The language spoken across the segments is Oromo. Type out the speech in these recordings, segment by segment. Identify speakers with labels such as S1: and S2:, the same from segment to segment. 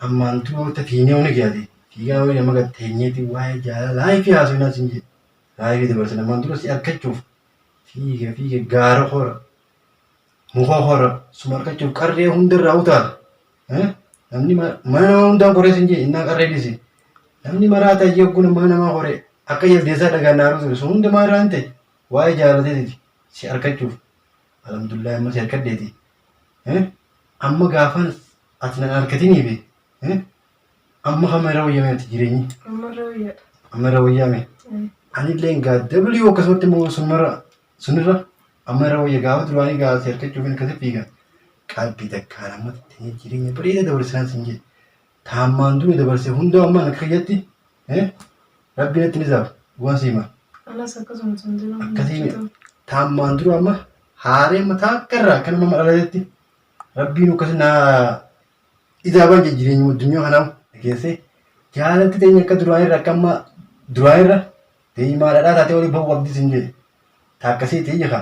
S1: Ammaan dura wanta fiinee huni kiyaati. Fiigaa wayii nama gad teenyeeti waa'ee jaalala laayifii haasofnaa siin jedhe. Laayifii dabarsan ammaan dura si argachuuf fiige fiige gaara hora muka hora suma argachuuf qarree hundarraa utaala. Namni mana namaa hundaan koree siin jedhe innaa qarree dhiise. Namni maraata yegguna mana namaa koree akka jaldeessaa dhagaan naaruu ture sun hunda maal irraa hin ta'e waa'ee jaalateeti si argachuuf. Alhamdulillah amma si argadheeti. Amma gaafan ati nan argatinii fi amma kama irra wayyame ati jireenyi.
S2: Amma irra wayyaadha.
S1: Amma irra wayyaame. Anillee gaa W akkasumatti immoo sunmarra sunirra amma irra wayya gaafa duraanii gaa si argachuuf hin akkasi fiiga. Qalbii takkaan amma teenyee jireenya bareeda dabarsinaan sin jedhe. Taammaan dura dabarse hundaa amma akka kiyyatti rabbi natti ni zaafa waan siima.
S2: Anas akkasuma sun dura.
S1: Akkasii taammaan dura amma haaree mataa akka irraa akka nama dhalatetti rabbiin akkas naa izaabaan jee jireenyuma addunyaa kanaa geesse jaalalti teenya akka duraan irra akka amma duraan irra deemaa dhadhaa taatee olii bahuu qabdi sin jee ta akkasii ta'e jeka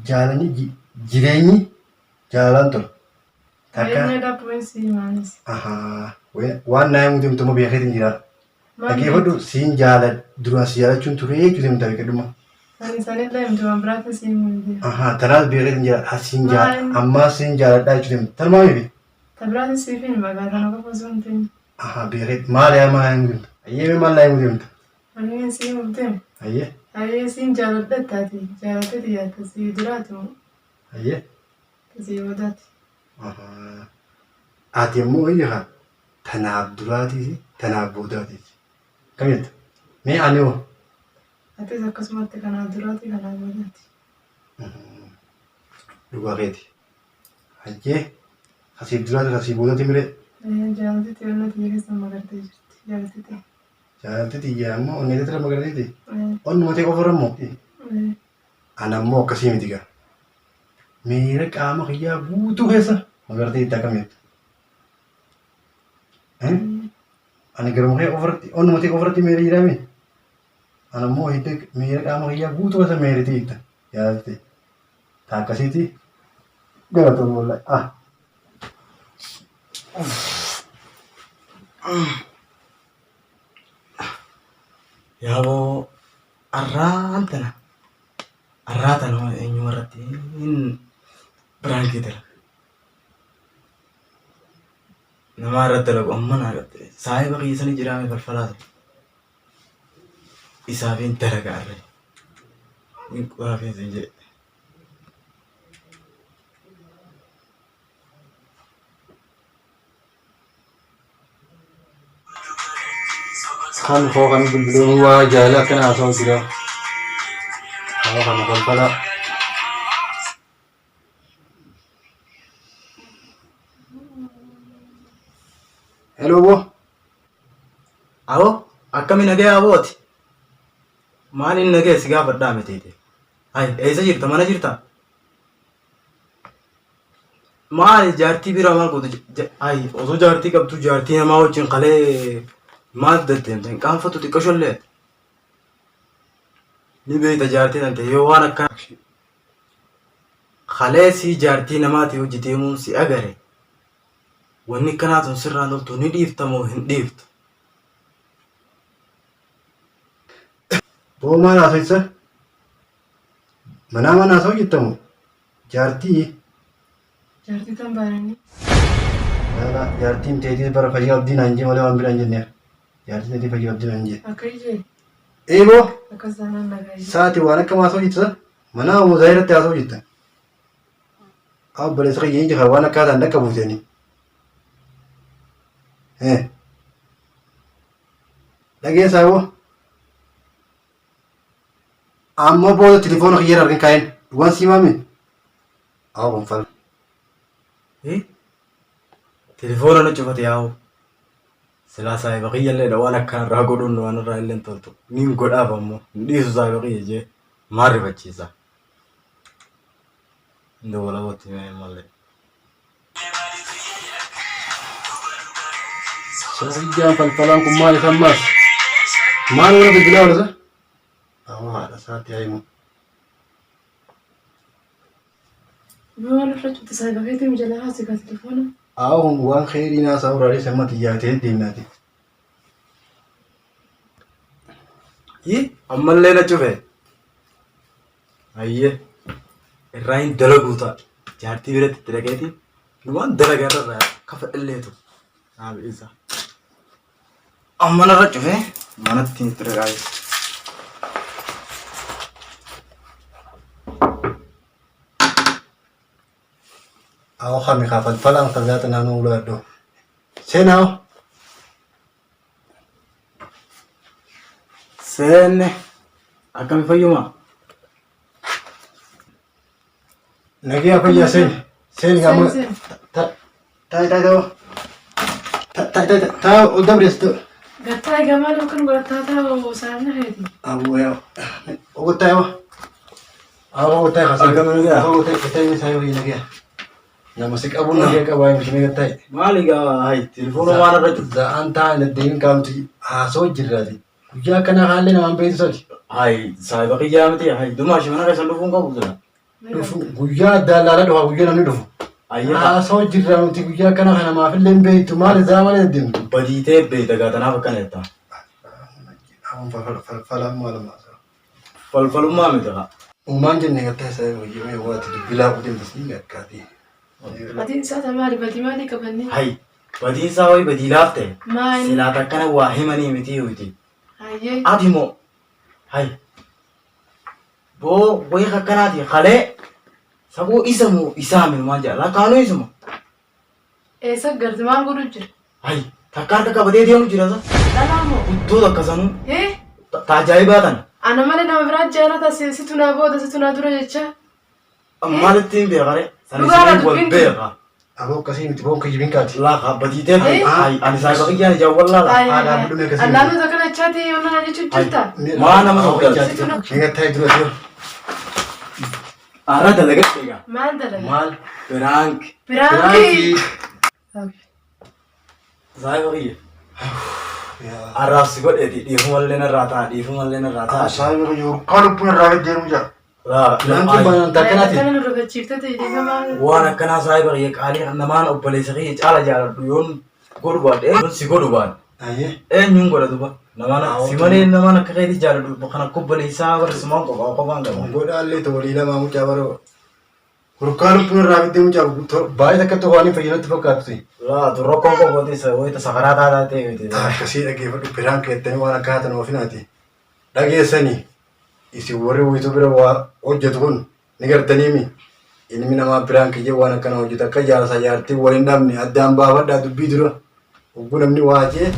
S1: jaalanni jireenyi jaalalaan tola. Takka
S2: Jireenya dhabuu si maanis.
S1: ahaa waan naa himuu deemtu amma beekeetiin jira. Dhageeffadhu siin jaala duraan si jaalachuun ture jechuu deemta beekadhuma.
S2: Ani sanillee himtu waan biraatti si himuu hin deemu.
S1: Ahaa tanaas beekeetiin jira siin jaala ammaa siin jaaladhaa jechuu deemta. Tanumaa miti.
S2: Ta biraatti siif hin magaa tana qofa osoo hin ta'in.
S1: Ahaa beekeet maal yaa maal himuu deemta. Ayyee maal naa himuu deemta.
S2: Ani si himuuf deemu.
S1: Ayyee.
S2: Ayyee siin jaaladha taati jaalatee xiyyaata si duraati moo
S1: Ayyee.
S2: si boodaati.
S1: Ahaa. Ati immoo iyya tanaaf duraatiis tanaaf boodaatiis. Kam jetta? Mee ani hoo?
S2: Atis akkasumatti kanaaf duraati kanaaf boodaati.
S1: Dhugaa keeti. Hayyee kasiif duraati kasii boodaati miree.
S2: Jaalalti xiyoonnoo xiyya keessa magartee jirti. Jaalalti ta'e.
S1: Jaalalti xiyya ammoo onnee tira magarteeti. Onnuma ta'e qofa immoo. Ana ammoo akkasii miti gaa. Miira qaama kiyyaa guutuu keessa magartee itti akkam jettu. Ani garuma kee qofarratti onnuma ta'e qofarratti miira jiraame. Ana ammoo hidda miira qaama kiyyaa guutuu keessa miiriti itti jaalalti ta'e. Ta akkasiiti galatoom wallahi. Ah.
S3: Yaaboo arraan tana arraa tana eenyuma irratti hin biraankii dalaga. Namaa irratti dalagu amma naa gatte. Saahiba kiyya sani jiraame falfalaa sana. Isaaf hin dalaga arre. Hin qoraafin sin jedhe.
S1: Kan koo kan bilbiluun waa jaalala akkana haasa'u jira. Haa kana falfala. Hello boo.
S3: Awoo akkami nagaya abooti? Maaliin nagaya si gaafadhaa mitiiti? Hay eessa jirta mana jirta? Maali jaartii biraa maal gootu? Hay osoo jaartii qabdu jaartii namaa wajjin kalee maal deddeemta hin qaanfattu xiqqashollee? Ni beekta jaartii tante yoo waan akka kalee sii jaartii namaati hojii deemuun si agare wanni akkanaa tun sirraan toltu ni dhiifta moo hin dhiiftu?
S1: Boo maal haasofsa? Manaa mana haasa'u jettamu? Jaartii
S2: Jaartii tan baananii.
S1: Laala jaartiin teetii bara fayyaa abdii naan jee malee waan biraa hin jenneef. Jaartiin teetii fayyaa abdii naan jee.
S2: Akka ijee.
S1: Eeboo
S2: Akkas taanaan nagaa ijee.
S1: saati waan akka haasa'u jetta manaa moo zaayirratti haasa'u jetta. Obboleessa kiyya hin jira waan akkaataan dhaqqa buuteni. Dhageessaa boo. Amma booda telefoona kiyyarra argin kaa'in. Dhugaan sii maami? Haa kun fal.
S3: Telefoona na cufate yaa'u. Silaa saahiba kiyyallee dha waan akkaan irraa godhuun waan irraa illee hin toltu. Niin godhaaf ammoo hin dhiisu saahiba kiyya jee maal rifachiisa. Hin dawwala bootti mee mallee.
S1: Soofiyaan falfalaan kun maal isa ammaas? Maal mana bilbilaa oolasa? Awwa haadha isaatti haa himu.
S2: Maal irra cufte saahiba keetii mijalaa haasii kaa telefoona.
S1: Haa kun waan kheyrii naasaa uraalee samma xiyyaatee deemnaati.
S3: Yi ammallee na cufe. Hayyee irraa hin dalaguu ta'a. Jaartii biratti itti dhaqeeti numaan dalagaa irraa kafa illeetu. Naaf isa. Amma narra cufe manatti itti dhaqaa.
S1: Awo kami kaa falfalaan kazaata naannoo ulaadho. Seenaa.
S3: Seenne akkami fayyuma?
S1: Nagiyaa fayyaa seeni. Seeni kaa
S2: Seen, seen.
S1: Taa'e taa'e ta'o. Taa'e taa'e taa'e ol dabrees ta'o.
S2: Gattaa egaa maal kan godhataa ta'u saafna keeti.
S1: Aboo yaa. Ogottaa yaa. Aboo ogottaa yaa.
S3: Akkam nagaa?
S1: Ogottaa ogottaa isaa yoo nagiyaa. Nama si qabuun nagiyaa qabaa miti nagaa taa'e.
S3: Maali gaa hayi telefoona waan irra cufu.
S1: Za'aan taa'e deddeebiin qaamti haasoo jirraati. Guyyaa akkanaa haalli namaan beektu sadi.
S3: Hayi saahiba kiyyaa miti hayi dumaa shimana keessan dhufuun qabu jira.
S1: Dhufu guyyaa addaan laalaa dhufa guyyaa namni dhufu.
S3: Ayyee
S1: Haasoo jirra nuti guyyaa akkana kana namaafillee hin beektu maal isaa malee deddeemtu.
S3: badiitee beekta gaa tanaaf akkana jetta.
S1: Falfalaan maal ammaa.
S3: Falfalummaa miti kaa.
S1: Uumaan jenne gartee isaa hojii mee waati dubbilaa kuteen tasii akkaati.
S2: Batiin isaa maali? Badii maalii qabanni?
S3: Hayi badiin isaa wayi badii laafte.
S2: Maali?
S3: Silaa takkana waa himanii miti huyti.
S2: Hayyee.
S3: Ati moo hayi boo wayi akkanaati kalee saboo isa moo isaa minumaan jedha lakkaanuu isuma.
S2: Eessa garte maal godhu jira?
S3: Hayi takka harka qabatee deemu jira sa.
S2: Dhalaa moo?
S3: Guddoo takka sanuu
S2: Hee?
S3: ta ajaa'ibaa tana.
S2: Ana malee nama biraa jaalata situ naa booda situ naa dura jecha.
S3: Maalitti hin beekare? Sani
S2: Dhugaadha
S3: isin wal
S2: dubbiin
S3: beeka.
S1: Aboo akkasii miti boon kijibin kaati.
S3: Laa badiitee
S2: Eh?
S3: hayi ani saayiba kiyyaan ijaan wallaala.
S2: Ay,
S1: Haadha abduu meeqa siin
S2: Allaanota kana jechaati yoona jechuun jirta.
S3: Maa nama sodaachisa?
S1: Meeqa taa'e dura dura.
S3: Arra dalagadhe egaa.
S2: Maal dalaga?
S1: Maal?
S3: Piraank.
S2: Piraankii.
S3: Saayiba kiyya. Arraaf si godheeti dhiifumallee narraa ta'a dhiifumallee narraa ta'a.
S1: Saayiba kiyya urkaa lubbuun irraa deddeemu jira.
S3: Laa
S1: Piraankiin baanaan takkanaati.
S2: Akkana nu rufachiiftee ta'e dhiifamaa.
S3: waan akkanaa saayiba kiyya qaalii namaan obboleessa kiyya caala jaaladhu yoon godhu baadhe yoon si godhu baadhe.
S1: Ayyee.
S3: Eenyuun godha duba? Namaan si malee namaan akka keetii jaaladhu kan akka obboleessaa barsiisumaan qofaa qofaan qaba.
S1: Godhaallee walii lamaa mucaa baroo. Hurkaa lubbuun irraa fiddee mucaa baay'ee takka tokko waan hin fayyadatti fakkaatu.
S3: Laa tu rakkoon qofooti isa wayita sakaraa taataa ta'e miti.
S1: Akkasii dhaggeeffadhu biraan keettanii waan akka haatan oofinaati. Dhageessanii isin warri wiituu bira waa hojjetu kun ni gartaniimi. Ilmi namaa biraan kiyyee waan akkana hojjetu akka jaarsa jaartii wal hin dhabne addaan baafadhaa dubbii dura. Hogguu namni waa jee